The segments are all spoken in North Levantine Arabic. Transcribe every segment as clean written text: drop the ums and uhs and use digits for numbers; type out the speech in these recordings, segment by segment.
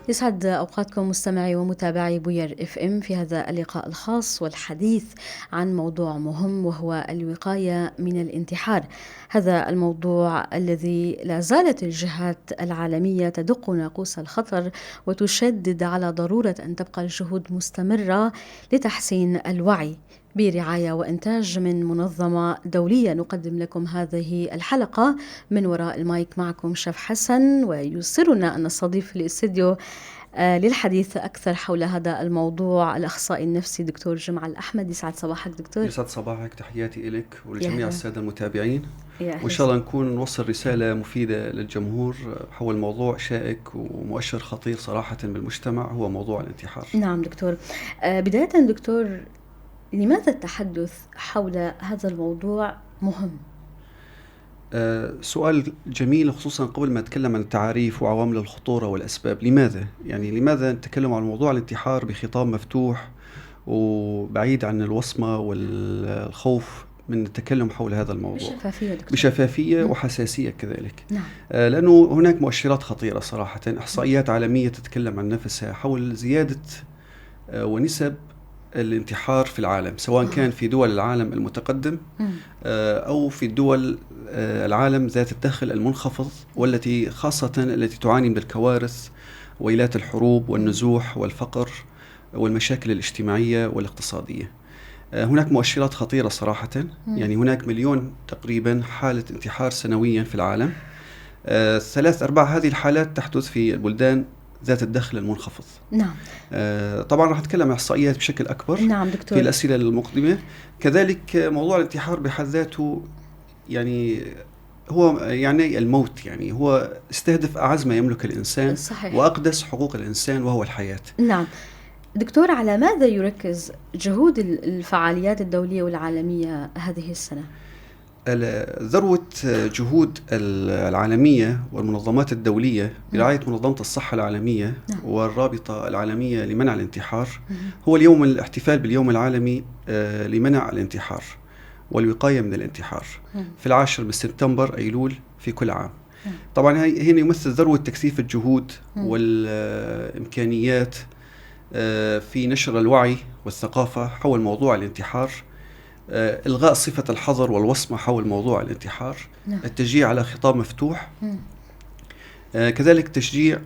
يسعد أوقاتكم مستمعي ومتابعي بوير اف ام في هذا اللقاء الخاص والحديث عن موضوع مهم وهو الوقاية من الانتحار. هذا الموضوع الذي لا زالت الجهات العالمية تدق ناقوس الخطر وتشدد على ضرورة أن تبقى الجهود مستمرة لتحسين الوعي. برعاية وإنتاج من منظمة دولية نقدم لكم هذه الحلقة من وراء المايك، معكم شيف حسن، ويسرنا أن نستضيف في الاستديو للحديث أكثر حول هذا الموضوع الأخصائي النفسي دكتور جمعة الأحمد. يسعد صباحك دكتور. يسعد صباحك، تحياتي لك ولجميع السادة المتابعين، وإن شاء الله نكون نوصل رسالة مفيدة للجمهور حول موضوع شائك ومؤشر خطير صراحة بالمجتمع، هو موضوع الانتحار. نعم دكتور، بداية دكتور، لماذا التحدث حول هذا الموضوع مهم؟ سؤال جميل، خصوصا قبل ما نتكلم عن التعاريف وعوامل الخطورة والأسباب. لماذا؟ يعني لماذا نتكلم عن موضوع الانتحار بخطاب مفتوح وبعيد عن الوصمة والخوف من التكلم حول هذا الموضوع؟ بشفافية دكتور. بشفافية وحساسية كذلك. نعم. لأنه هناك مؤشرات خطيرة صراحة، إحصائيات عالمية تتكلم عن نفسها حول زيادة ونسب الانتحار في العالم، سواء كان في دول العالم المتقدم أو في دول العالم ذات الدخل المنخفض، والتي خاصة التي تعاني من الكوارث، ويلات الحروب والنزوح والفقر والمشاكل الاجتماعية والاقتصادية. هناك مؤشرات خطيرة صراحة. يعني هناك 1,000,000 تقريبا حالة انتحار سنويا في العالم. 3/4 هذه الحالات تحدث في البلدان ذات الدخل المنخفض. نعم. طبعا راح نتكلم عن احصائيات بشكل اكبر. نعم دكتور. في الاسئله المقدمه. كذلك موضوع الانتحار بحد ذاته يعني هو يعني الموت، يعني هو استهدف اعز ما يملك الانسان. صحيح. واقدس حقوق الانسان وهو الحياه. نعم دكتور، على ماذا يركز جهود الفعاليات الدوليه والعالميه هذه السنه؟ ذروة جهود العالمية والمنظمات الدولية برعاية منظمة الصحة العالمية والرابطة العالمية لمنع الانتحار هو اليوم الاحتفال باليوم العالمي لمنع الانتحار والوقاية من الانتحار في 10 سبتمبر أيلول في كل عام. طبعا هنا يمثل ذروة تكثيف الجهود والإمكانيات في نشر الوعي والثقافة حول موضوع الانتحار، إلغاء صفة الحظر والوصمة حول موضوع الانتحار. نعم. التشجيع على خطاب مفتوح. كذلك تشجيع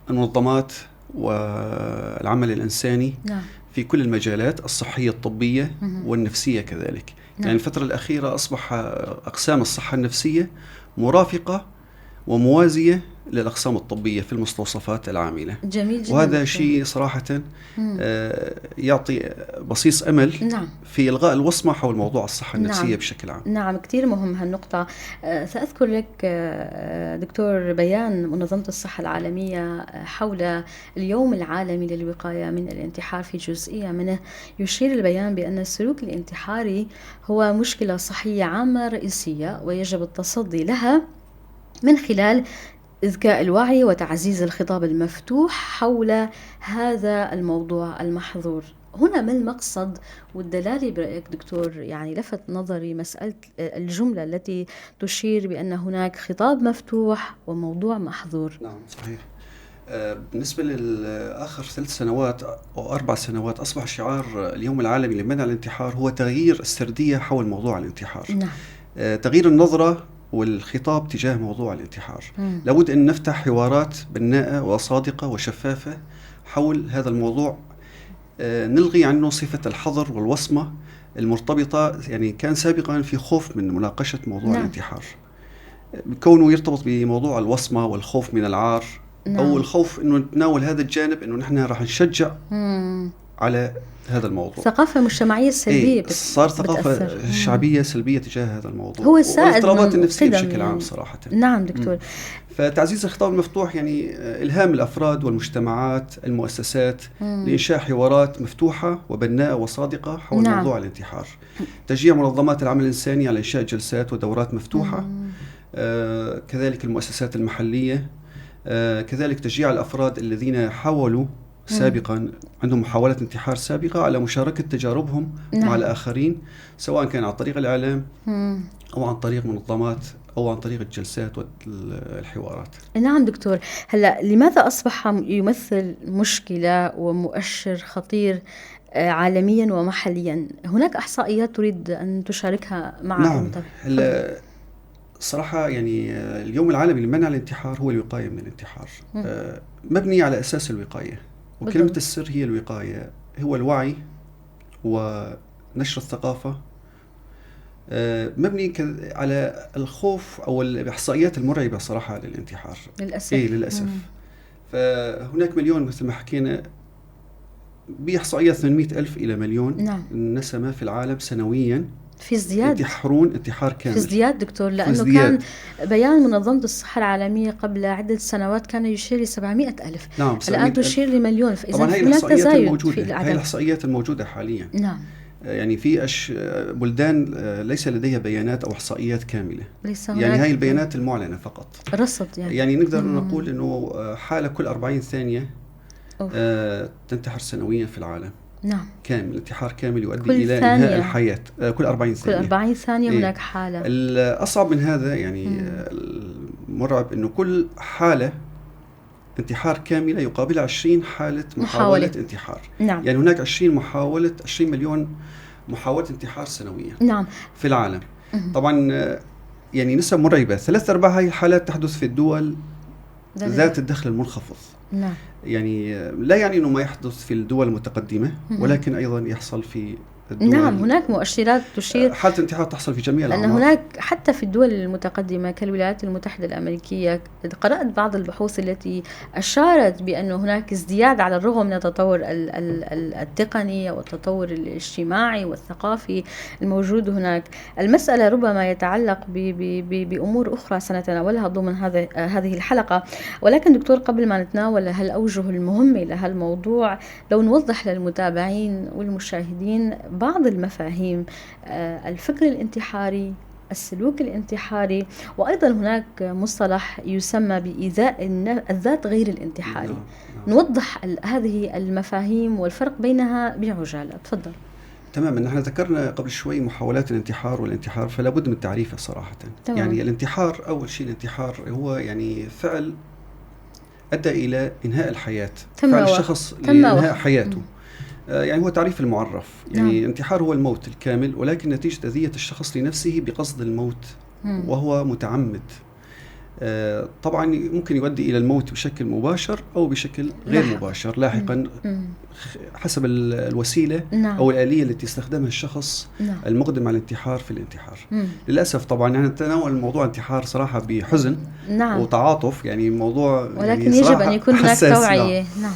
المنظمات والعمل الإنساني. نعم. في كل المجالات الصحية الطبية والنفسية كذلك. نعم. يعني الفترة الأخيرة أصبح أقسام الصحة النفسية مرافقة وموازية للأقسام الطبية في المستوصفات العاملة. جميل جدا. وهذا شيء صراحة يعطي بصيص أمل. نعم. في إلغاء الوصمة حول موضوع الصحة النفسية نعم. بشكل عام. نعم، كثير مهم هالنقطة. سأذكر لك دكتور بيان منظمة الصحة العالمية حول اليوم العالمي للوقاية من الانتحار. في جزئية منه يشير البيان بأن السلوك الانتحاري هو مشكلة صحية عامة رئيسية ويجب التصدي لها من خلال إذكاء الوعي وتعزيز الخطاب المفتوح حول هذا الموضوع المحظور. هنا ما المقصد والدلالة برأيك دكتور؟ يعني لفت نظري مسألة الجملة التي تشير بأن هناك خطاب مفتوح وموضوع محظور. نعم صحيح. بالنسبة للآخر 3 سنوات أو 4 سنوات أصبح شعار اليوم العالمي لمنع الانتحار هو تغيير السردية حول موضوع الانتحار. نعم. تغيير النظرة والخطاب تجاه موضوع الانتحار. لابد أن نفتح حوارات بناءة وصادقة وشفافة حول هذا الموضوع، نلغي عنه صفة الحظر والوصمة المرتبطة. يعني كان سابقا في خوف من مناقشة موضوع نعم. الانتحار، كونه يرتبط بموضوع الوصمة والخوف من العار. نعم. أو الخوف أنه نتناول هذا الجانب، أنه نحن راح نشجع على هذا الموضوع. ثقافة مجتمعية سلبية صار ثقافة بتأثر. شعبية سلبية تجاه هذا الموضوع. هو السائد والاضطرابات من النفسية قدم بشكل عام يعني. صراحة. نعم دكتور. فتعزيز الخطاب المفتوح يعني إلهام الأفراد والمجتمعات المؤسسات لإنشاء حوارات مفتوحة وبناءة وصادقة حول نعم. موضوع الانتحار. تشجيع منظمات العمل الإنساني على إنشاء جلسات ودورات مفتوحة. كذلك المؤسسات المحلية. كذلك تشجيع الأفراد الذين حاولوا سابقا، عندهم محاولة انتحار سابقة، على مشاركة تجاربهم نعم. مع الآخرين، سواء كان عن طريق الإعلام أو عن طريق منظمات أو عن طريق الجلسات والحوارات. نعم دكتور، هلأ لماذا أصبح يمثل مشكلة ومؤشر خطير عالميا ومحليا؟ هناك إحصائيات تريد أن تشاركها مع نعم. هلا صراحة يعني اليوم العالمي لمنع الانتحار هو الوقاية من الانتحار، مبني على أساس الوقاية، وكلمة بالضبط. السر هي الوقاية، هو الوعي ونشر الثقافة، مبني على الخوف أو الإحصائيات المرعبة صراحة للانتحار للأسف. إيه للأسف. فهناك مليون مثل ما حكينا بإحصائيات 800 ألف إلى مليون نعم. نسمة في العالم سنويا في ازدياد، ينتحرون انتحار كامل، في ازدياد دكتور، لأنه كان بيان منظمة الصحة العالمية قبل عدة سنوات كان يشير ل 700 ألف. نعم. الآن تشير لمليون، فإذا طبعا هاي هناك تزايد في الأعداد. هاي الإحصائيات الموجودة حاليا. نعم. يعني في بلدان ليس لديها بيانات أو إحصائيات كاملة، ليس هناك، يعني هاي البيانات المعلنة فقط، رصد يعني نقدر نقول إنه حالة كل 40 ثانية تنتحر سنويا في العالم. نعم. كامل، انتحار كامل يؤدي إلى إنهاء الحياة. كل 40 ثانية، كل 40 ثانية هناك حالة. الأصعب من هذا يعني المرعب إنه كل حالة انتحار كاملة يقابلها 20 حالة محاولة انتحار. نعم. يعني هناك 20 محاولة، 20 مليون محاولة انتحار سنويا. نعم. في العالم. طبعا يعني نسب مرعبة، 3/4 هاي الحالات تحدث في الدول ذات الدخل المنخفض. نعم. يعني لا يعني انه ما يحدث في الدول المتقدمة، ولكن ايضا يحصل في الدول. نعم، هناك مؤشرات تشير حالة الانتحار تحصل في جميع الأعمار. أن هناك حتى في الدول المتقدمة كالولايات المتحدة الأمريكية، قرأت بعض البحوث التي أشارت بأن هناك ازدياد على الرغم من التطور التقني والتطور الاجتماعي والثقافي الموجود هناك. المسألة ربما يتعلق بأمور أخرى سنتناولها ضمن هذه الحلقة، ولكن دكتور قبل ما نتناول هالأوجه المهمة لهالموضوع، لو نوضح للمتابعين والمشاهدين بعض المفاهيم، الفكر الانتحاري، السلوك الانتحاري، وأيضا هناك مصطلح يسمى بإيذاء الذات غير الانتحاري. نعم. نوضح هذه المفاهيم والفرق بينها بعجالة، تفضل. تماما، نحن ذكرنا قبل شوي محاولات الانتحار والانتحار، فلا بد من تعريفه صراحة. تمام. يعني الانتحار، أول شيء الانتحار هو يعني فعل أدى إلى إنهاء الحياة، فعل الشخص لإنهاء حياته. يعني هو تعريف المعرف، يعني انتحار هو الموت الكامل، ولكن نتيجة أذية الشخص لنفسه بقصد الموت وهو متعمد. طبعا ممكن يؤدي إلى الموت بشكل مباشر أو بشكل غير مباشر لاحقا، حسب الوسيلة أو الآلية التي استخدمها الشخص المقدم على الانتحار في الانتحار. للأسف طبعا يعني نتناول الموضوع انتحار صراحة بحزن وتعاطف، يعني موضوع ولكن يعني يجب أن يكون هناك توعية. نعم.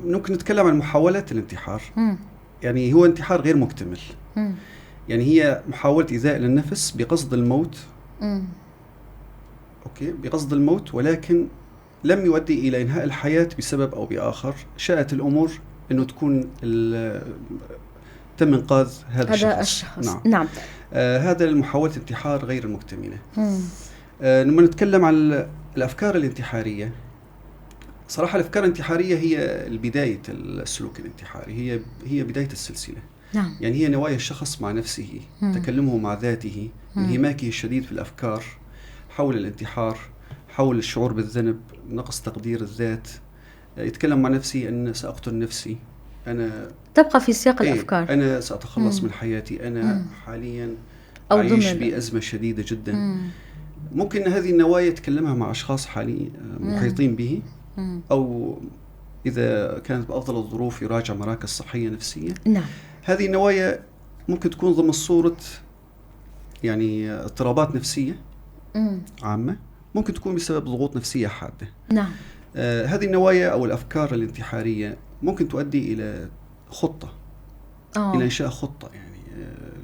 ممكن نتكلم عن محاولة الانتحار. يعني هو انتحار غير مكتمل. يعني هي محاولة إيذاء للنفس بقصد الموت. أوكي، بقصد الموت، ولكن لم يؤدي إلى إنهاء الحياة بسبب أو بآخر. شاءت الأمور أنه تكون تم إنقاذ هذا الشخص. نعم. نعم. هذا المحاولة الانتحار غير المكتملة. لما نتكلم عن الأفكار الانتحارية، صراحة الأفكار الانتحارية هي بداية السلوك الانتحاري، هي بداية السلسلة. نعم. يعني هي نوايا الشخص مع نفسه، تكلمه مع ذاته، انهماكه الشديد في الأفكار حول الانتحار، حول الشعور بالذنب، نقص تقدير الذات، يتكلم مع نفسه أن سأقتل نفسي، أنا تبقى في سياق الأفكار، أنا سأتخلص من حياتي، أنا حاليا أعيش بأزمة شديدة جدا. ممكن هذه النوايا يتكلمها مع أشخاص حاليا محيطين به، أو إذا كانت بأفضل الظروف يراجع مراكز صحية نفسية. نعم. هذه النوايا ممكن تكون ضمن صورة يعني اضطرابات نفسية عامة، ممكن تكون بسبب ضغوط نفسية حادة. نعم. هذه النوايا أو الأفكار الانتحارية ممكن تؤدي إلى خطة، إلى إنشاء خطة يعني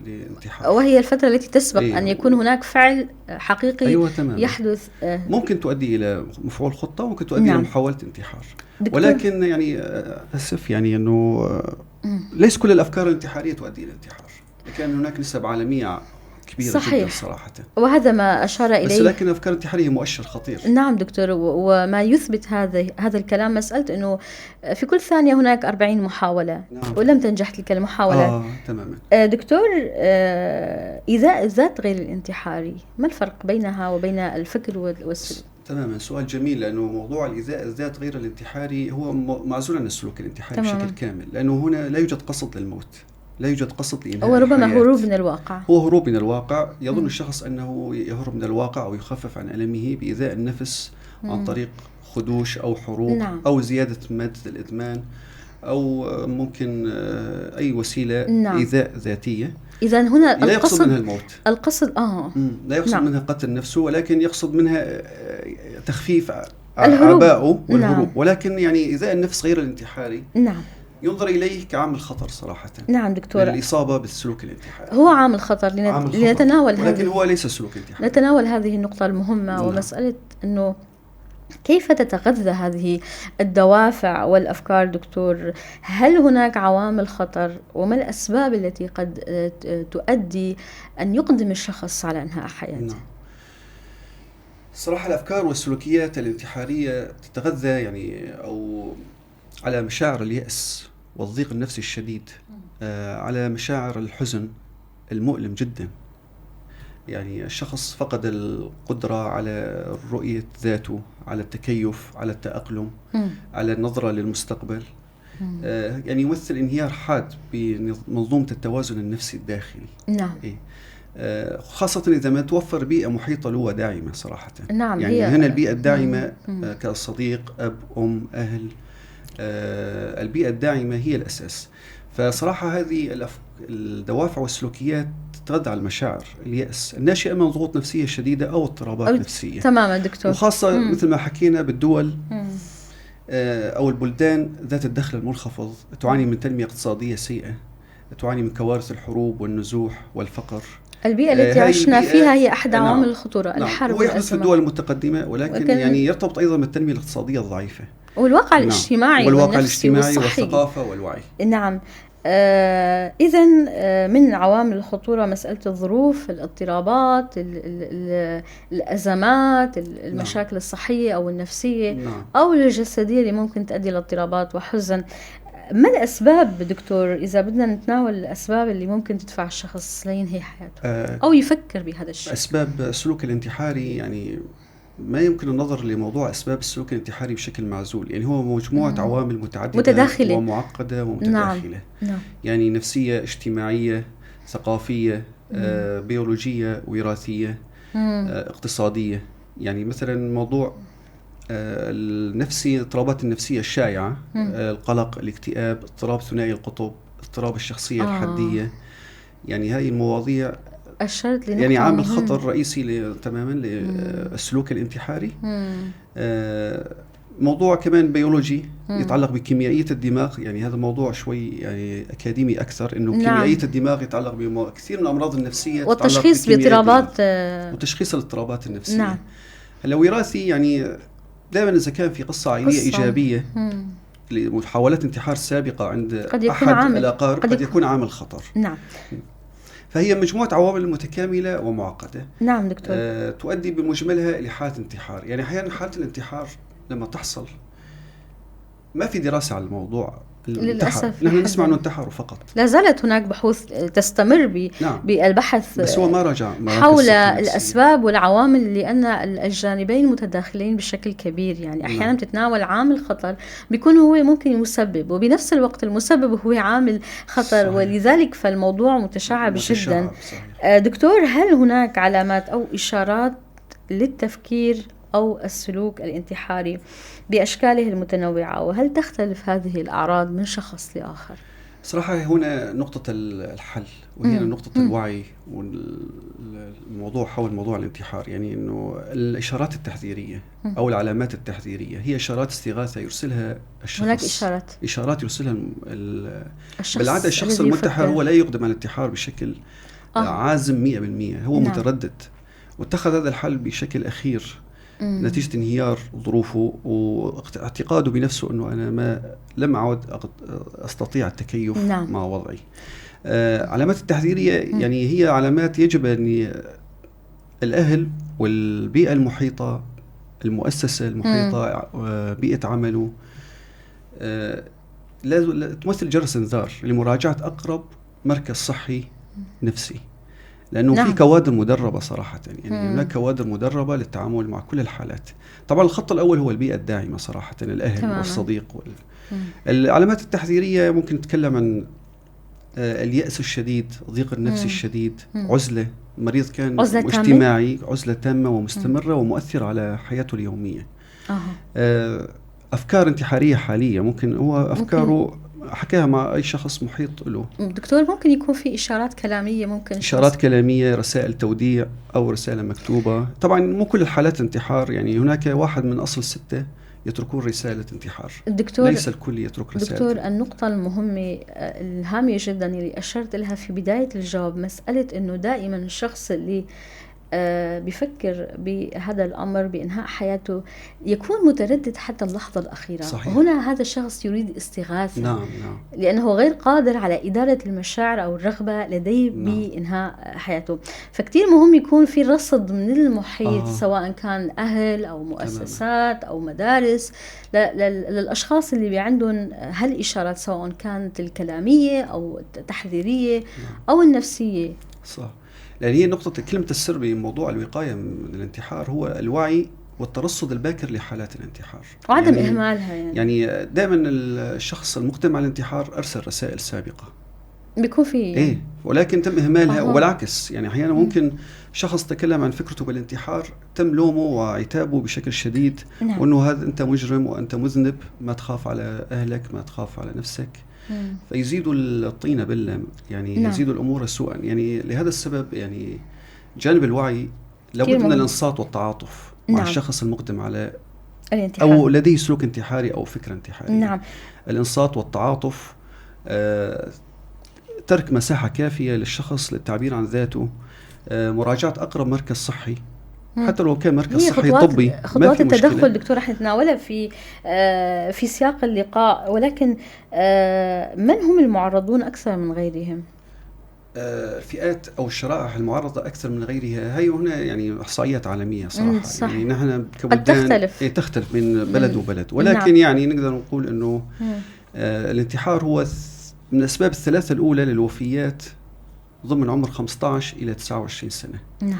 لانتحار، وهي الفترة التي تسبق أن يكون هناك فعل حقيقي. أيوة تماما. يحدث. ممكن تؤدي إلى مفعول خطة، وممكن تؤدي إلى محاولة انتحار. دكتور. ولكن يعني أسف يعني أنه ليس كل الأفكار الانتحارية تؤدي إلى الانتحار، لكن هناك نسب عالمية كبيرة صحيح. جدا صراحة، وهذا ما أشار إليه. بس لكن الأفكار الانتحارية مؤشر خطير. نعم دكتور، وما يثبت هذا الكلام مسألة أنه في كل ثانية هناك 40 محاولة. نعم. ولم تنجح تلك المحاولة. تماما. دكتور، إيذاء الذات غير الانتحاري، ما الفرق بينها وبين الفكر والسلوك؟ تماما، سؤال جميل، لأنه موضوع الإيذاء الذات غير الانتحاري هو معزول عن السلوك الانتحاري تماما. بشكل كامل، لأنه هنا لا يوجد قصد للموت، لا يوجد قصد لإنهاء هو ربما الحياة. هروب من الواقع. هو هروب من الواقع، يظن الشخص أنه يهرب من الواقع أو يخفف عن ألمه بإيذاء النفس عن طريق خدوش أو حروق. نعم. أو زيادة مادة الإدمان، أو ممكن أي وسيلة. نعم. إيذاء ذاتية. إذا هنا لا يقصد منها الموت. القصد لا يقصد نعم. منها قتل نفسه، ولكن يقصد منها تخفيف الهروب. عبائه والهروب. نعم. ولكن يعني إيذاء النفس غير الانتحاري. نعم. ينظر إليه كعامل خطر صراحة. نعم دكتور، للإصابة بالسلوك الانتحاري هو عامل خطر. عامل خطر. لنتناول ولكن هو ليس سلوك انتحاري. نتناول هذه النقطة المهمة. نعم. ومسألة أنه كيف تتغذى هذه الدوافع والأفكار دكتور؟ هل هناك عوامل خطر؟ وما الأسباب التي قد تؤدي أن يقدم الشخص على إنهاء حياته؟ نعم. صراحة الأفكار والسلوكيات الانتحارية تتغذى يعني أو على مشاعر اليأس والضيق النفسي الشديد، على مشاعر الحزن المؤلم جدا. يعني الشخص فقد القدرة على رؤية ذاته، على التكيف، على التأقلم، على النظرة للمستقبل. يعني يمثل انهيار حاد بمنظومة التوازن النفسي الداخلي. نعم. إيه؟ خاصة إذا ما توفر بيئة محيطة له داعمة صراحة. نعم. يعني هنا البيئة الداعمة كصديق، أب، أم، أهل، البيئة الداعمة هي الأساس. فصراحة هذه الدوافع والسلوكيات تتغذى على المشاعر اليأس الناشئة من ضغوط نفسية شديدة أو اضطرابات نفسية. تماما دكتور. وخاصة مثل ما حكينا بالدول أو البلدان ذات الدخل المنخفض، تعاني من تنمية اقتصادية سيئة، تعاني من كوارث الحروب والنزوح والفقر. البيئة التي عشنا فيها هي أحد عوامل الخطورة. نعم. الحرب هو يحدث في الدول المتقدمة، ولكن يعني يرتبط أيضا بالتنمية الاقتصادية الضعيفة والواقع الاجتماعي. والواقع الاجتماعي والثقافة والوعي. نعم. إذا من عوامل الخطورة مسألة الظروف، الاضطرابات، الأزمات، المشاكل. نعم. الصحية أو النفسية. نعم. أو الجسدية اللي ممكن تؤدي لاضطرابات وحزن. ما الأسباب دكتور إذا بدنا نتناول الأسباب اللي ممكن تدفع الشخص لينهي حياته أو يفكر بهذا الشيء؟ أسباب السلوك الانتحاري يعني ما يمكن النظر لموضوع أسباب السلوك الانتحاري بشكل معزول، يعني هو مجموعة عوامل متعددة متداخلة ومعقدة ومتداخلة. نعم. نعم. يعني نفسية، اجتماعية، ثقافية، بيولوجية، وراثية، اقتصادية. يعني مثلا موضوع النفسي، الاضطرابات النفسية الشائعة، القلق، الاكتئاب، اضطراب ثنائي القطب، اضطراب الشخصية الحدية. يعني هاي المواضيع أشرت لنقطة يعني عامل خطر رئيسي تماما للسلوك الانتحاري. موضوع كمان بيولوجي يتعلق بكيميائية الدماغ، يعني هذا موضوع شوي يعني أكاديمي أكثر، إنه نعم. كيميائية الدماغ يتعلق بكثير من الأمراض النفسية والتشخيص باضطرابات وتشخيص الاضطرابات النفسية. نعم. هلا وراثي، يعني دائما إذا كان في قصة عائلية إيجابية لمحاولات انتحار سابقة عند قد يكون أحد عامل. الأقارب قد يكون عامل خطر. نعم. فهي مجموعة عوامل متكاملة ومعقدة. نعم دكتور. تؤدي بمجملها إلى حالة انتحار. يعني أحيانا حالة الانتحار لما تحصل ما في دراسة على الموضوع للأسف. نحن نسمع أنه انتحروا فقط. لا زالت هناك بحوث تستمر نعم. بالبحث، بس هو ما رجع حول الأسباب والعوامل، لأن الجانبين متداخلين بشكل كبير. يعني أحيانا نعم. بتتناول عامل خطر بيكون هو ممكن مسبب، وبنفس الوقت المسبب هو عامل خطر. صحيح. ولذلك فالموضوع متشعب جدا. صحيح. دكتور، هل هناك علامات أو إشارات للتفكير أو السلوك الانتحاري بأشكاله المتنوعة، وهل تختلف هذه الأعراض من شخص لآخر؟ صراحة هنا نقطة الحل، وهنا نقطة الوعي والموضوع حول موضوع الانتحار. يعني أنه الإشارات التحذيرية أو العلامات التحذيرية هي إشارات استغاثة يرسلها الشخص. هناك إشارات يرسلها الشخص. بالعادة الشخص المنتحر هو لا يقدم على الانتحار بشكل عازم 100%، هو نعم. متردد، واتخذ هذا الحل بشكل أخير. نتيجة انهيار ظروفه واعتقاده بنفسه أنه أنا ما لم أعد أستطيع التكيف مع وضعي. علامات التحذيرية يعني هي علامات يجب أن الأهل والبيئة المحيطة، المؤسسة المحيطة، بيئة عمله، تمثل جرس انذار لمراجعة أقرب مركز صحي نفسي، لأنه في كوادر مدربة صراحة، يعني هناك كوادر مدربة للتعامل مع كل الحالات. طبعا الخط الأول هو البيئة الداعمة صراحة، الأهل والصديق العلامات التحذيرية ممكن نتكلم عن اليأس الشديد، الضيق النفسي الشديد، عزلة، المريض كان اجتماعي، عزلة تامة ومستمرة ومؤثرة على حياته اليومية. أفكار انتحارية حالية، ممكن هو أفكاره حكاها مع أي شخص محيط له. دكتور ممكن يكون في إشارات كلامية، ممكن إشارات كلامية، رسائل توديع أو رسالة مكتوبة. طبعا مو كل الحالات انتحار، يعني هناك 1 من أصل 6 يتركون رسالة انتحار. دكتور، ليس الكل يترك رسالة. دكتور، النقطة المهمة الهامة جدا اللي أشرت لها في بداية الجواب، مسألة أنه دائما الشخص اللي بفكر بهذا الأمر بإنهاء حياته يكون متردد حتى اللحظة الأخيرة. صحيح. هنا هذا الشخص يريد استغاثة. نعم. لأنه غير قادر على إدارة المشاعر أو الرغبة لديه بإنهاء حياته. فكتير مهم يكون في رصد من المحيط، سواء كان أهل أو مؤسسات أو مدارس، للأشخاص اللي عندهم هالإشارات، سواء كانت الكلامية أو التحذيرية أو النفسية. صح. لأن هي نقطة كلمة السر بموضوع الوقاية من الانتحار هو الوعي والترصد الباكر لحالات الانتحار وعدم يعني إهمالها. يعني دائما الشخص المقدم على الانتحار أرسل رسائل سابقة بيكون في إيه، ولكن تم إهمالها. وبالعكس يعني أحيانا ممكن شخص تكلم عن فكرته بالانتحار تم لومه وعتابه بشكل شديد، وأنه هذا أنت مجرم وأنت مذنب، ما تخاف على أهلك، ما تخاف على نفسك. فيزيدوا الطينة بلة، يعني يزيدوا الأمور سوءا. يعني لهذا السبب يعني جانب الوعي لابد من الانصات والتعاطف مع الشخص المقدم على الانتحار أو لديه سلوك انتحاري أو فكرة انتحارية. الانصات والتعاطف، ترك مساحة كافية للشخص للتعبير عن ذاته، مراجعة أقرب مركز صحي حتى لو كان مركز صحي طبي. خطوات التدخل دكتور رح نتناولها في سياق اللقاء، ولكن من هم المعرضون أكثر من غيرهم؟ فئات أو الشرائح المعرضة أكثر من غيرها، هي هنا يعني إحصائيات عالمية صراحة. صح. يعني نحن كبلدان تختلف. تختلف من بلد وبلد، ولكن يعني نقدر نقول إنه الانتحار هو من الأسباب الثلاثة الأولى للوفيات ضمن عمر 15 إلى 29 سنة. نعم.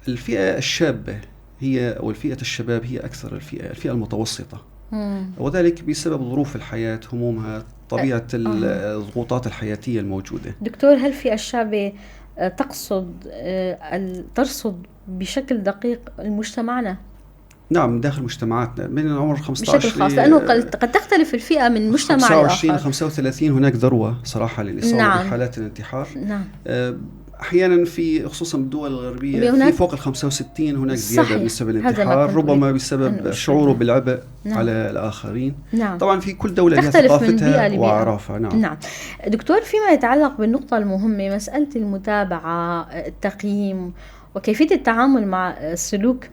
الفئة الشابة هي أو الفئة الشباب هي أكثر الفئة المتوسطة، وذلك بسبب ظروف الحياة، همومها، طبيعة الضغوطات الحياتية الموجودة. دكتور، هل الفئة الشابة تقصد ترصد بشكل دقيق مجتمعنا؟ نعم، داخل مجتمعاتنا من العمر 15 بشكل خاص، لأنه قد تختلف الفئة من مجتمع 25 35 هناك ذروة صراحة للإصابة بحالات الانتحار. نعم. أحيانا في خصوصا بالدول الغربية في فوق 65 هناك زيادة بنسبة الانتحار، ربما بسبب شعوره بالعبء على الآخرين. نعم. طبعا في كل دولة لها ثقافتها وأعرافها. نعم. نعم. دكتور، فيما يتعلق بالنقطة المهمة مسألة المتابعة، التقييم، وكيفية التعامل مع السلوك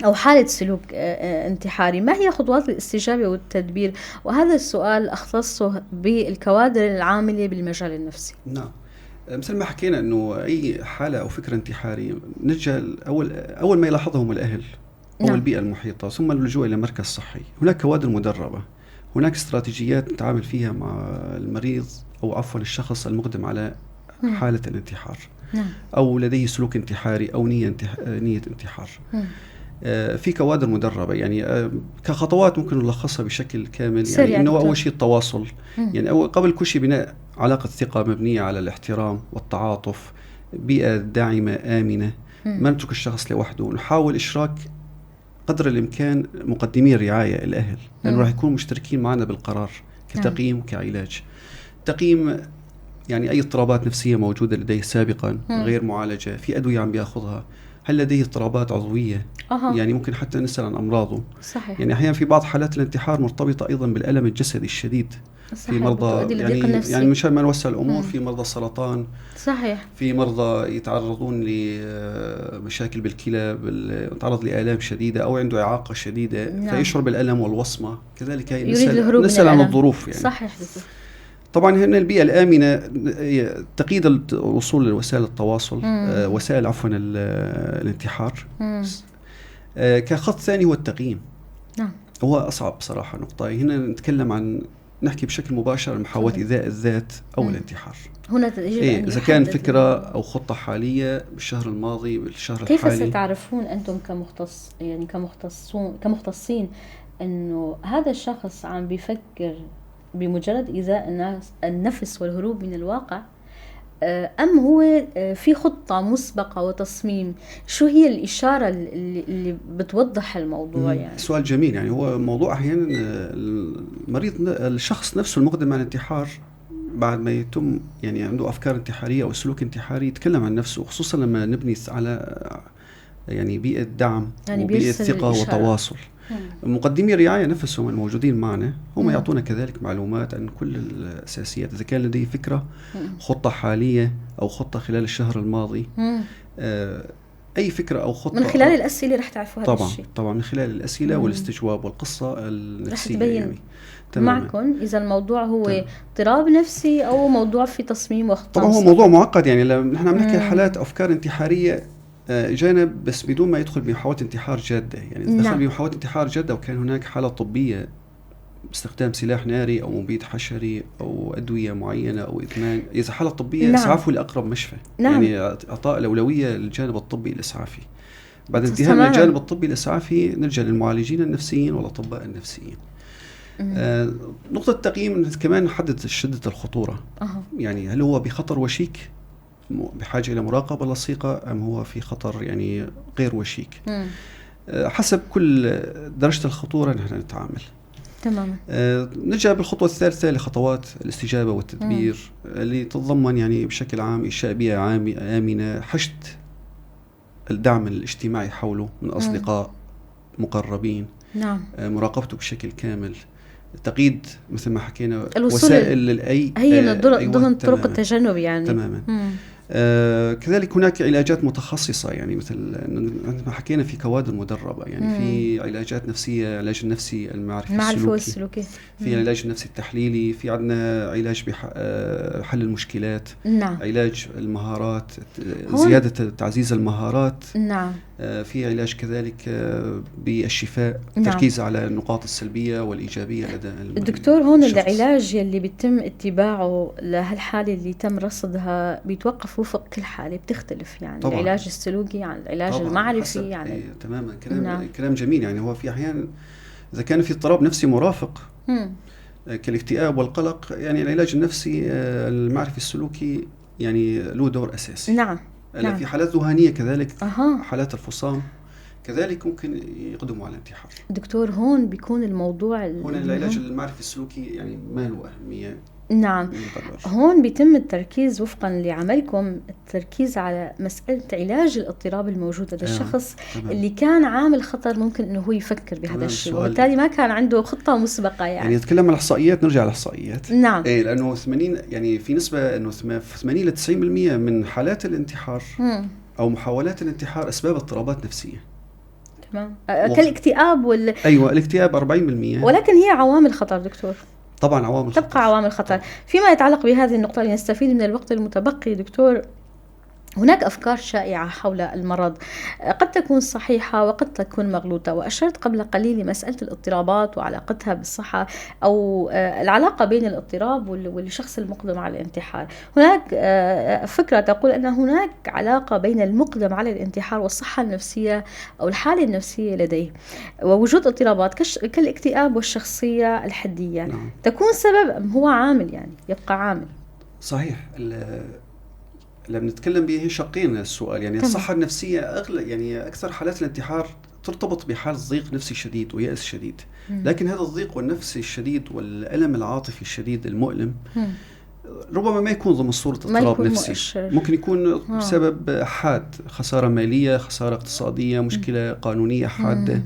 أو حالة سلوك انتحاري، ما هي خطوات الاستجابة والتدبير؟ وهذا السؤال أختصه بالكوادر العاملة بالمجال النفسي. نعم، مثل ما حكينا أنه أي حالة أو فكرة انتحارية نرجع أول ما يلاحظهم الأهل أو نعم. البيئة المحيطة، ثم اللجوء إلى مركز صحي. هناك كوادر مدربة، هناك استراتيجيات نتعامل فيها مع المريض أو عفوا الشخص المقدم على حالة الانتحار نعم. أو لديه سلوك انتحاري أو نية انتحار. في كوادر مدربة، يعني كخطوات ممكن نلخصها بشكل كامل، يعني إنه أول شيء التواصل، يعني قبل كل شيء بناء علاقة ثقة مبنية على الاحترام والتعاطف، بيئة داعمة آمنة، ما نترك الشخص لوحده، نحاول إشراك قدر الإمكان مقدمي الرعاية الأهل، لأنه راح يكونوا مشتركين معنا بالقرار كتقييم وكعلاج. تقييم يعني أي اضطرابات نفسية موجودة لديه سابقا غير معالجة، في أدوية عم بياخذها، هل لديه اضطرابات عضوية؟ يعني ممكن حتى نسأل عن أمراضه. صحيح. يعني أحيانا في بعض حالات الانتحار مرتبطة أيضا بالألم الجسدي الشديد. صحيح. في مرضى يعني مشان ما نوسع الأمور، في مرضى سرطان. صحيح. في مرضى يتعرضون لمشاكل بالكلى، يتعرض لآلام شديدة أو عنده إعاقة شديدة. نعم. فيشعر بالألم والوصمة، كذلك يريد الهروب نسأل من عن الألم. الظروف يعني. صحيح دكتور. طبعا هنا البيئة الآمنة تقييد الوصول لوسائل التواصل، وسائل عفوا الانتحار. كخط ثاني هو التقييم. نعم. هو أصعب صراحة نقطة. هنا نتكلم عن نحكي بشكل مباشر عن محاولة إيذاء الذات أو الانتحار. هنا يجب أن إذا كان فكرة أو خطة حالية بالشهر الماضي، بالشهر كيف الحالي. كيف ستعرفون أنتم كمختص، يعني كمختصين أنه هذا الشخص عم بيفكر بمجرد إيذاء النفس والهروب من الواقع، أم هو في خطة مسبقة وتصميم؟ شو هي الإشارة اللي بتوضح الموضوع؟ يعني سؤال جميل. يعني هو موضوع أحيانا المريض الشخص نفسه المقدم على الانتحار بعد ما يتم يعني عنده أفكار انتحارية أو سلوك انتحاري يتكلم عن نفسه، خصوصا لما نبني على يعني بيئة دعم، يعني وبيئة ثقة وتواصل. مقدمي الرعاية نفسهم الموجودين معنا هم يعطونا كذلك معلومات عن كل الأساسيات، إذا كان لديه فكرة، خطة حالية أو خطة خلال الشهر الماضي، أي فكرة أو خطة من خلال الأسئلة رح تعرفوا هذا الشيء. طبعا من خلال الأسئلة والاستجواب والقصة النفسية رح تبين يعني معكم إذا الموضوع هو اضطراب نفسي أو موضوع في تصميم وخطة. طبعا هو موضوع معقد، يعني نحن عم نحكي حالات أفكار انتحارية جانب، بس بدون ما يدخل بمحاولة انتحار جادة. يعني دخل بمحاولة انتحار جادة وكان هناك حالة طبية باستخدام سلاح ناري أو مبيد حشري أو أدوية معينة أو إدمان، إذا حالة طبية إسعافه لأقرب مشفى. يعني إعطاء الأولوية للجانب الطبي الإسعافي. بعد انتهاء من الجانب الطبي الإسعافي نرجع للمعالجين النفسيين والأطباء النفسيين. نقطة التقييم كمان نحدد شدة الخطورة. يعني هل هو بخطر وشيك بحاجة إلى مراقبة لصيقة أم هو في خطر يعني غير وشيك؟ حسب كل درجة الخطورة نحن نتعامل. تماما. نرجع بالخطوة الثالثة لخطوات الاستجابة والتدبير اللي تتضمن يعني بشكل عام إنشاء بيئة آمنة، حشد الدعم الاجتماعي حوله من أصدقاء مقربين. نعم. مراقبته بشكل كامل، تقييد مثل ما حكينا وسائل للأي هي من ضمن طرق التجنب يعني. تماما. كذلك هناك علاجات متخصصة، يعني مثل ما حكينا في كوادر مدربة، يعني في علاجات نفسية، علاج النفسي المعرفي السلوكي، في العلاج النفسي التحليلي، في عندنا علاج بحل المشكلات. نعم. علاج المهارات، زيادة تعزيز المهارات. نعم. في علاج كذلك بالشفاء. نعم. تركيز على النقاط السلبية والإيجابية لدى الدكتور. هون العلاج يلي بيتم اتباعه لهالحالة اللي تم رصدها بيتوقف وفق كل حالة، بتختلف يعني. طبعاً. العلاج السلوكي عن العلاج طبعاً المعرفي يعني. تماما. كلام. نعم. كلام جميل. يعني هو في أحيان إذا كان في اضطراب نفسي مرافق كالاكتئاب والقلق، يعني العلاج النفسي المعرفي السلوكي يعني له دور أساسي. نعم. نعم. في حالات ذهانية كذلك. حالات الفصام كذلك ممكن يقدموا على الانتحار. دكتور هون بيكون الموضوع هون العلاج المعرفي السلوكي يعني ما له أهمية. نعم. هون بيتم التركيز وفقا لعملكم، التركيز على مسألة علاج الاضطراب الموجود لدى الشخص. تمام. اللي كان عامل خطر ممكن انه هو يفكر بهذا الشيء، وبالتالي ما كان عنده خطة مسبقة. يعني نتكلم عن الاحصائيات، نرجع للاحصائيات. نعم. ايه لانه 80 يعني في نسبة انه 80 ل 90% من حالات الانتحار او محاولات الانتحار اسباب اضطرابات نفسية. تمام. كالاكتئاب ايوه الاكتئاب 40%، ولكن هي عوامل خطر دكتور. طبعا عوامل خطر. تبقى عوامل خطر. فيما يتعلق بهذه النقطة لنستفيد من الوقت المتبقي دكتور، هناك أفكار شائعة حول المرض قد تكون صحيحة وقد تكون مغلوطة، وأشرت قبل قليل لمسألة الاضطرابات وعلاقتها بالصحة أو العلاقة بين الاضطراب والشخص المقدم على الانتحار. هناك فكرة تقول أن هناك علاقة بين المقدم على الانتحار والصحة النفسية أو الحالة النفسية لديه، ووجود اضطرابات كالاكتئاب والشخصية الحدية. نعم. تكون سبب أم هو عامل؟ يعني يبقى عامل. صحيح. لما نتكلم به شقين السؤال، يعني الصحة النفسية أغلب يعني أكثر حالات الانتحار ترتبط بحال ضيق نفسي شديد ويأس شديد. لكن هذا الضيق والنفسي الشديد والألم العاطفي الشديد المؤلم ربما ما يكون ضمن صورة اضطراب نفسي مؤشر. ممكن يكون بسبب حاد، خسارة مالية، خسارة اقتصادية، مشكلة قانونية حادة.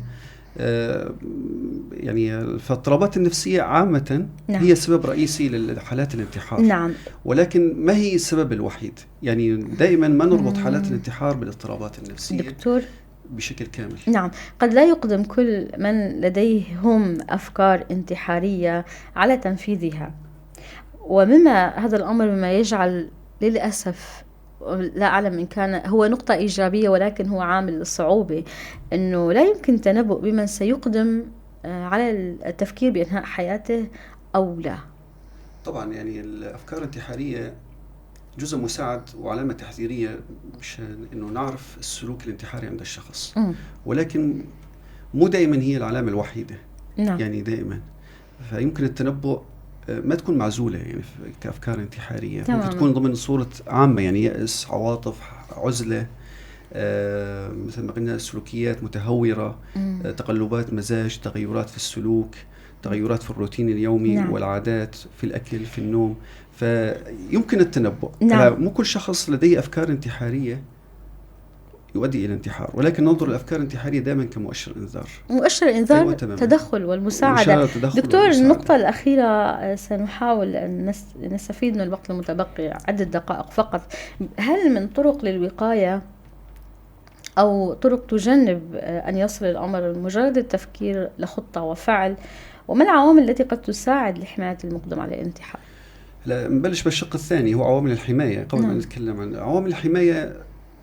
يعني فالاضطرابات النفسية عامة نعم. هي سبب رئيسي لحالات الانتحار. نعم. ولكن ما هي السبب الوحيد؟ يعني دائما ما نربط حالات الانتحار بالاضطرابات النفسية دكتور بشكل كامل. نعم، قد لا يقدم كل من لديهم أفكار انتحارية على تنفيذها، ومما هذا الأمر مما يجعل للأسف، لا أعلم إن كان هو نقطة إيجابية ولكن هو عامل الصعوبة، أنه لا يمكن تنبؤ بمن سيقدم على التفكير بإنهاء حياته أو لا. طبعا يعني الأفكار الانتحارية جزء مساعد وعلامة تحذيرية مشان أنه نعرف السلوك الانتحاري عند الشخص، ولكن مو دائما هي العلامة الوحيدة. نعم. يعني دائما فيمكن التنبؤ ما تكون معزولة يعني كأفكار انتحارية. تمام. ممكن تكون ضمن صورة عامة، يعني يأس، عواطف، عزلة، مثل ما قلنا سلوكيات متهورة، تقلبات مزاج، تغيرات في السلوك، تغيرات في الروتين اليومي. نعم. والعادات في الأكل، في النوم. فيمكن التنبؤ. نعم. مو كل شخص لديه أفكار انتحارية يؤدي إلى الانتحار، ولكن ننظر للأفكار الانتحارية دائما كمؤشر إنذار. مؤشر إنذار. أيوة، تماماً. تدخل والمساعدة. تدخل دكتور، والمساعدة. النقطة الأخيرة سنحاول أن نستفيد من الوقت المتبقي، عدة دقائق فقط. هل من طرق للوقاية أو طرق تجنب أن يصل الأمر مجرد التفكير لخطة وفعل؟ وما العوامل التي قد تساعد لحماية المقدم على الانتحار؟ لا، نبلش بالشق الثاني هو عوامل الحماية. قبل نعم. ما نتكلم عن عوامل الحماية،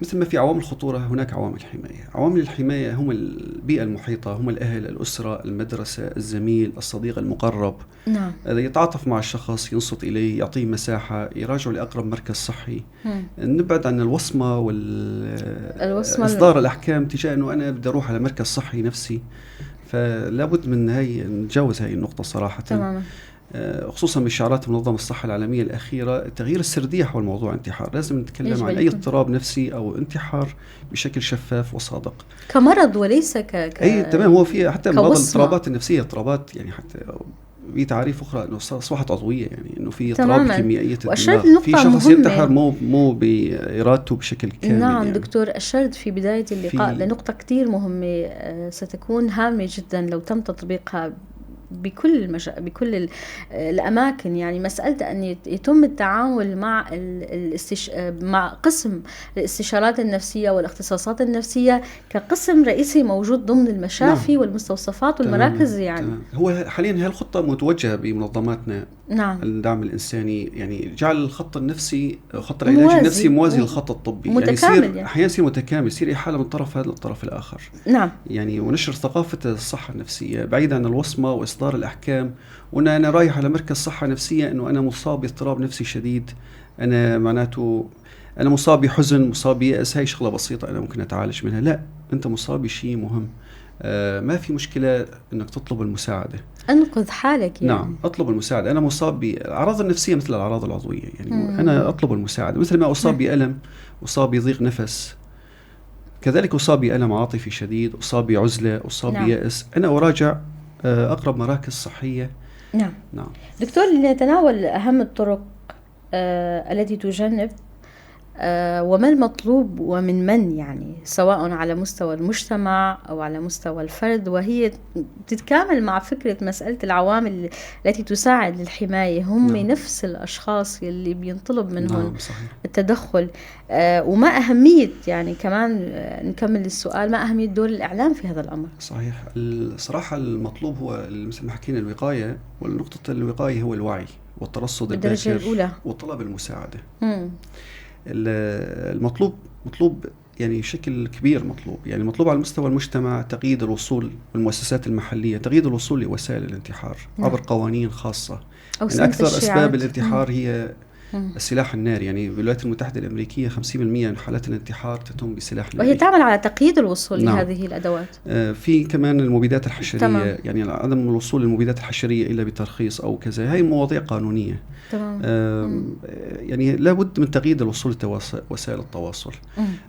مثل ما في عوامل خطورة هناك عوامل حماية. عوامل الحماية هم البيئة المحيطة، هم الأهل، الأسرة، المدرسة، الزميل، الصديق المقرب. نعم. هذا يتعاطف مع الشخص، ينصت إليه، يعطيه مساحة، يراجعه لأقرب مركز صحي. نبعد عن الوصمة الوصمة إصدار الأحكام تجاه أنه أنا بدي أروح على مركز صحي نفسي. فلا بد من هاي، نتجاوز هاي النقطة صراحة. تماما. خصوصا من شعارات منظمة الصحة العالمية الأخيرة تغيير السردية حول موضوع الانتحار. لازم نتكلم يجب عن أن أي يكون. اضطراب نفسي أو انتحار بشكل شفاف وصادق كمرض وليس أي تمام. هو في حتى مرض كوصمة. الاضطرابات النفسية، اضطرابات يعني حتى في تعريف أخرى إنه أصبحت عضوية، يعني إنه في اضطراب كيميائية وأشرت الدماغ. في لنقطة شخص مهمة. ينتحر مو بإرادته بشكل كامل. نعم يعني. دكتور، أشرت في بداية اللقاء في لنقطة كتير مهمة، ستكون هامة جدا لو تم تطبيقها بكل الأماكن. يعني مسألة أن يتم التعامل مع مع قسم الاستشارات النفسية والاختصاصات النفسية كقسم رئيسي موجود ضمن المشافي والمستوصفات والمراكز. هو حاليا هالخطة متوجهة بمنظماتنا. الدعم الإنساني، يعني جعل الخط النفسي، خط العلاج النفسي موازي للخط الطبي. متكامل يعني. أحيانا يصير متكامل، يصير إحالة من طرف هذا للطرف الآخر. ونشر ثقافة الصحة النفسية بعيدا عن الوصمة وإصدار الأحكام، وأن أنا رايح على مركز صحة نفسية أنه أنا مصاب باضطراب نفسي شديد، أنا معناته أنا مصاب بحزن، مصاب بيأس، هاي شغلة بسيطة أنا ممكن أتعالج منها. لا، أنت مصاب بشيء مهم. ما في مشكلة أنك تطلب المساعدة. أنقذ حالك يعني. نعم، أطلب المساعدة. أنا مصاب بالأعراض النفسية مثل الأعراض العضوية، أنا أطلب المساعدة مثل ما أصاب بألم، أصاب بضيق نفس، كذلك أصاب بألم عاطفي شديد، أصاب بعزلة، أصاب بيأس، أنا أراجع أقرب مراكز صحية. دكتور، لنتناول أهم الطرق التي تجنب وما المطلوب ومن من، سواء على مستوى المجتمع أو على مستوى الفرد، وهي تتكامل مع فكرة مسألة العوامل التي تساعد للحماية. هم نفس الأشخاص اللي بينطلب منهم التدخل. وما أهمية، كمان، نكمل السؤال، ما أهمية دور الإعلام في هذا الأمر؟ صحيح. الصراحة المطلوب هو مثل ما حكينا الوقاية، والنقطة الوقاية هو الوعي والترصد بالدرجة الباكر الأولى. وطلب المساعدة. المطلوب مطلوب بشكل كبير، مطلوب مطلوب على مستوى المجتمع تقييد الوصول والمؤسسات المحلية، تقييد الوصول لوسائل الانتحار عبر قوانين خاصة. أو سنة أكثر الشيعات. أسباب الانتحار هي السلاح الناري. بالولايات المتحدة الأمريكية 50% من حالات الانتحار تتم بسلاح وهي ناري. تعمل على تقييد الوصول لهذه الأدوات. في كمان المبيدات الحشرية، عدم الوصول للمبيدات الحشرية إلا بترخيص أو كذا، هاي مواضيع قانونية. لابد من تقييد الوصول وسائل التواصل.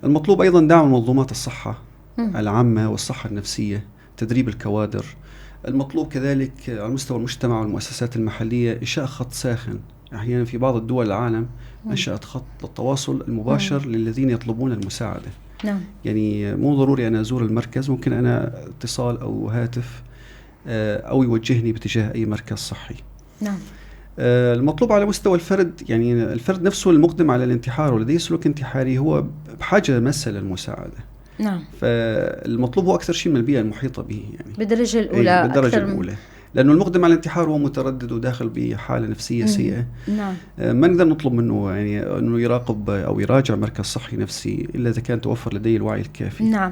المطلوب أيضا دعم منظومات الصحة العامة والصحة النفسية، تدريب الكوادر. المطلوب كذلك على مستوى المجتمع والمؤسسات المحلية إنشاء خط ساخن أحيانا في بعض الدول العالم أنشأت خط للتواصل المباشر للذين يطلبون المساعدة. نعم. يعني مو ضروري أنا أزور المركز، ممكن أنا اتصال أو هاتف أو يوجهني باتجاه أي مركز صحي. نعم. المطلوب على مستوى الفرد، يعني الفرد نفسه المقدم على الانتحار ولديه سلوك انتحاري هو بحاجة ماسة للمساعدة. نعم. فالمطلوب هو أكثر شيء من البيئة المحيطة به، يعني بالدرجة الأولى. بالدرجة الأولى، لأنه المقدم على الانتحار هو متردد وداخل بحالة نفسية سيئة. نعم. ما نقدر نطلب منه يعني أنه يراقب أو يراجع مركز صحي نفسي إلا إذا كان توفر لديه الوعي الكافي. نعم.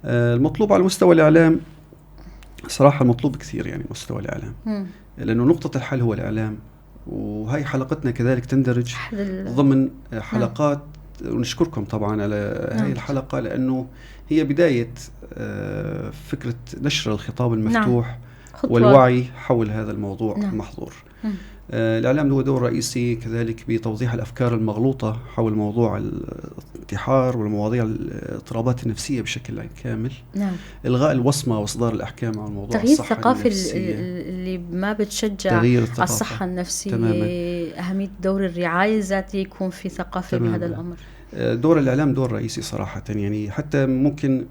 المطلوب على مستوى الإعلام صراحة المطلوب كثير، يعني مستوى الإعلام، لأنه نقطة الحل هو الإعلام، وهي حلقتنا كذلك تندرج ضمن حلقات. ونشكركم طبعا على هذه الحلقة، لأنه هي بداية فكرة نشر الخطاب المفتوح. نعم. والوعي حول هذا الموضوع. نعم. المحظور. الإعلام له دور رئيسي كذلك بتوضيح الأفكار المغلوطة حول موضوع الانتحار والمواضيع الاضطرابات النفسية بشكل كامل. نعم. إلغاء الوصمة وإصدار الأحكام على الموضوع، تغيير الثقافة اللي ما بتشجع على الصحة النفسية. تماما. أهمية دور الرعاية الذاتية يكون في ثقافة بهذا الأمر. دور الإعلام دور رئيسي صراحة، يعني حتى ممكن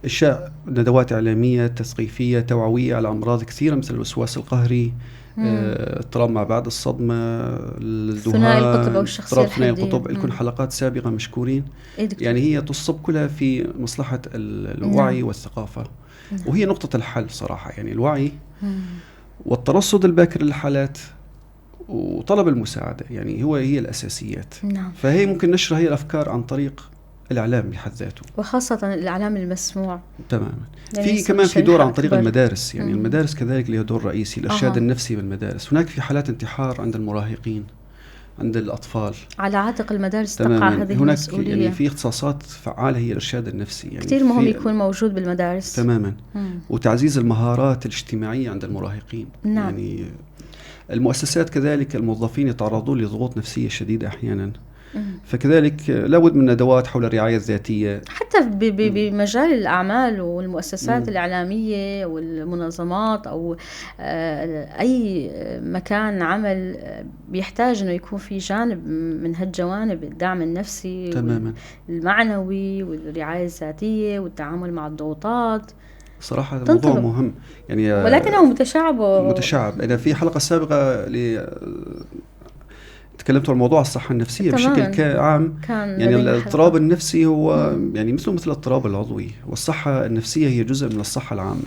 إنشاء ندوات إعلامية تثقيفية توعوية على أمراض كثيرة مثل الوسواس القهري، اضطراب ما بعد الصدمة، الذهان، ثنائي القطب أو الشخصية الحدية، القطب. لكم حلقات سابقة مشكورين. يعني هي تصب كلها في مصلحة الوعي. نعم. والثقافة. نعم. وهي نقطة الحل صراحة، يعني الوعي والترصد الباكر للحالات وطلب المساعدة، يعني هي الأساسيات. نعم. فهي ممكن نشر هي الأفكار عن طريق الإعلام بحد ذاته، وخاصة الإعلام المسموع. تماما. يعني في كمان في دور عن طريق المدارس، يعني المدارس كذلك لها دور رئيسي، الإرشاد النفسي بالمدارس. هناك في حالات انتحار عند المراهقين، عند الأطفال، على عاتق المدارس تماماً. تقع هذه هناك المسؤولية. يعني في اختصاصات فعالة هي الإرشاد النفسي، يعني كثير مهم يكون موجود بالمدارس. تماما. وتعزيز المهارات الاجتماعية عند المراهقين. نعم. يعني المؤسسات كذلك الموظفين يتعرضون لضغوط نفسية شديدة أحيانا. فكذلك لابد من ندوات حول الرعاية الذاتية، حتى بمجال الأعمال والمؤسسات الإعلامية والمنظمات أو أي مكان عمل بيحتاج أنه يكون في جانب من هالجوانب، الدعم النفسي. تماما. المعنوي والرعاية الذاتية والتعامل مع الضغوطات. صراحة الموضوع مهم يعني، ولكنه متشعب متشعب. أنا في حلقة سابقة تكلمت عن موضوع الصحة النفسية بشكل عام. يعني الاضطراب النفسي هو يعني مثل الاضطراب العضوي، والصحة النفسية هي جزء من الصحة العامة.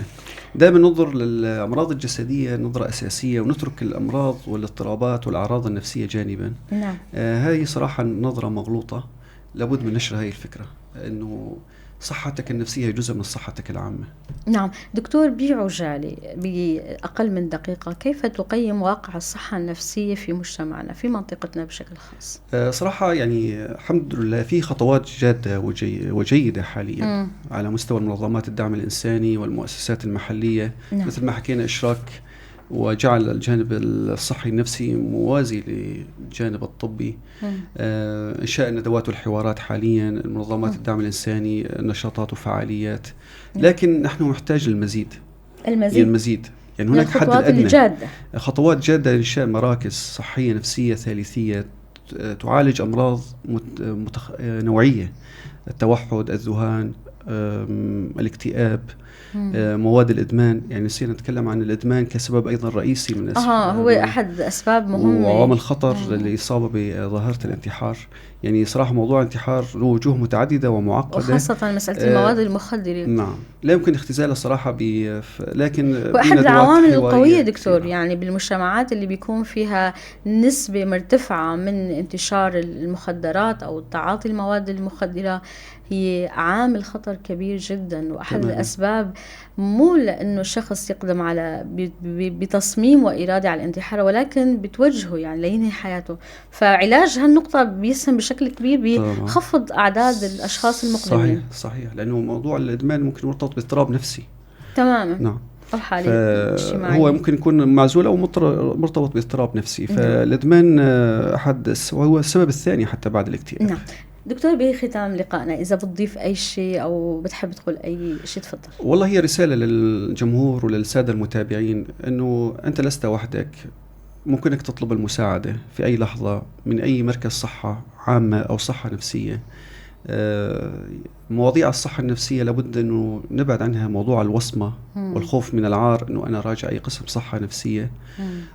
دائما ننظر للأمراض الجسدية نظرة أساسية، ونترك الأمراض والاضطرابات والأعراض النفسية جانبا. نعم. هذه صراحة نظرة مغلوطة، لابد من نشر هذه الفكرة أنه صحتك النفسية هي جزء من صحتك العامة. نعم دكتور، بعجالة بأقل من دقيقة، كيف تقيم واقع الصحة النفسية في مجتمعنا في منطقتنا بشكل خاص؟ صراحة يعني الحمد لله في خطوات جادة وجيدة حاليا على مستوى منظمات الدعم الإنساني والمؤسسات المحلية. نعم. مثل ما حكينا إشراك وجعل الجانب الصحي النفسي موازي للجانب الطبي. إنشاء الندوات والحوارات حاليا، المنظمات الدعم الإنساني، نشاطات وفعاليات. لكن نحن نحتاج للمزيد. المزيد يعني هناك حد أدنى، خطوات جادة لإنشاء مراكز صحية نفسية ثالثية تعالج أمراض نوعية، التوحد، الذهان، الاكتئاب، مواد الإدمان. يعني نصير نتكلم عن الإدمان كسبب أيضا رئيسي من هو أحد أسباب مهمة وعوامل خطر للإصابة بظاهرة الانتحار. يعني صراحة موضوع الانتحار له وجوه متعددة ومعقدة، وخاصة مسألة المواد المخدرة. نعم، لا يمكن اختزالها صراحة لكن وأحد العوامل القوية دكتور يعني بالمجتمعات اللي بيكون فيها نسبة مرتفعة من انتشار المخدرات أو تعاطي المواد المخدرة هي عامل خطر كبير جدا. وأحد الأسباب مو لأنه الشخص يقدم على بتصميم وإرادة على الانتحار، ولكن بتوجهه يعني لينهي حياته. فعلاج هالنقطة بيسهم بشكل كبير بخفض أعداد الأشخاص المقدمين. صحيح، لأنه موضوع الإدمان ممكن يرتبط باضطراب نفسي. تماما. نعم. أو حالة اجتماعية. هو ممكن يكون معزول أو مرتبط باضطراب نفسي. فالإدمان أحد هو السبب الثاني حتى بعد الاكتئاب. نعم دكتور، بختام لقائنا إذا بتضيف أي شيء أو بتحب تقول أي شيء تفضل. والله هي رسالة للجمهور وللسادة المتابعين أنه أنت لست وحدك. ممكن انك تطلب المساعدة في اي لحظة من اي مركز صحة عامة او صحة نفسية. مواضيع الصحة النفسية لابد انه نبعد عنها موضوع الوصمة والخوف من العار انه انا راجع اي قسم صحة نفسية.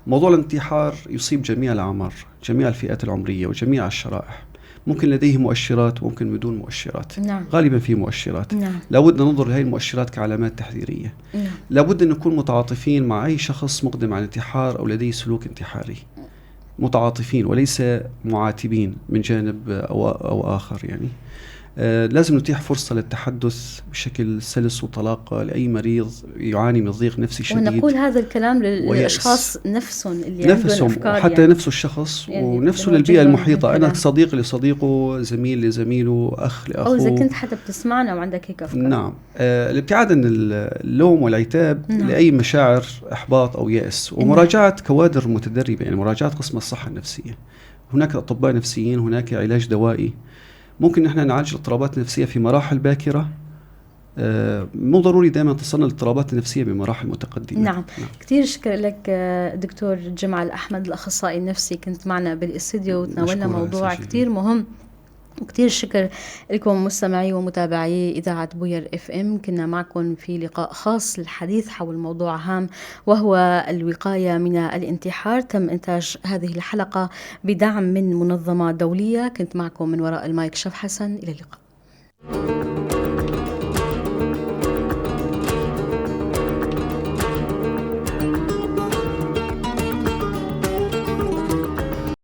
موضوع الانتحار يصيب جميع الاعمار، جميع الفئات العمرية وجميع الشرائح. ممكن لديه مؤشرات وممكن بدون مؤشرات. غالبا في مؤشرات. لابد ننظر لهذه المؤشرات كعلامات تحذيرية. لابد أن نكون متعاطفين مع أي شخص مقدم على الانتحار أو لديه سلوك انتحاري، متعاطفين وليس معاتبين من جانب أو آخر. يعني لازم نتيح فرصة للتحدث بشكل سلس وطلاقة لأي مريض يعاني من ضيق نفسي شديد. ونقول هذا الكلام للأشخاص نفسهم اللي عندهم أفكار، حتى يعني نفسه الشخص يعني ونفسه للبيئة المحيطة. أنا صديق لصديقه، زميل لزميله، أخ لأخوه، أو إذا كنت حتى بتسمعنا وعندك هيك أفكار. نعم. الابتعاد عن اللوم والعتاب لأي مشاعر إحباط أو يأس، ومراجعة كوادر متدربة، يعني مراجعة قسم الصحة النفسية. هناك أطباء نفسيين، هناك علاج دوائي. ممكن نحن نعالج الاضطرابات النفسية في مراحل باكرة، مو ضروري دائما تصلنا الاضطرابات النفسية بمراحل متقدمة. نعم. كثير شكرا لك دكتور جمعة الأحمد الأخصائي النفسي، كنت معنا بالاستديو وتناولنا موضوع كثير مهم. وكثير شكر لكم مستمعي ومتابعي إذاعة بوير FM، كنا معكم في لقاء خاص للحديث حول موضوع هام وهو الوقاية من الانتحار. تم إنتاج هذه الحلقة بدعم من منظمة دولية. كنت معكم من وراء المايك شف حسن، إلى اللقاء.